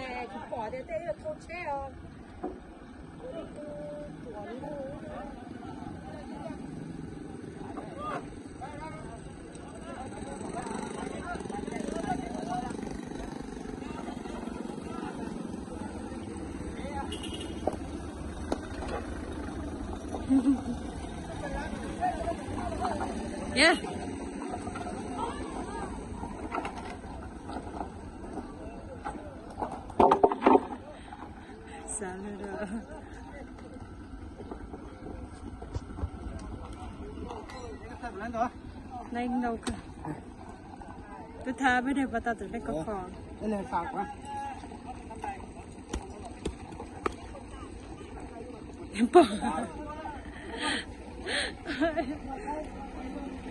Tsis pom tias tej yog thauj tsheb os. Yeah. Xav lawm. Leej ntau kawg. Twb thab peb daim pov tau tus leej koj kho. Pom.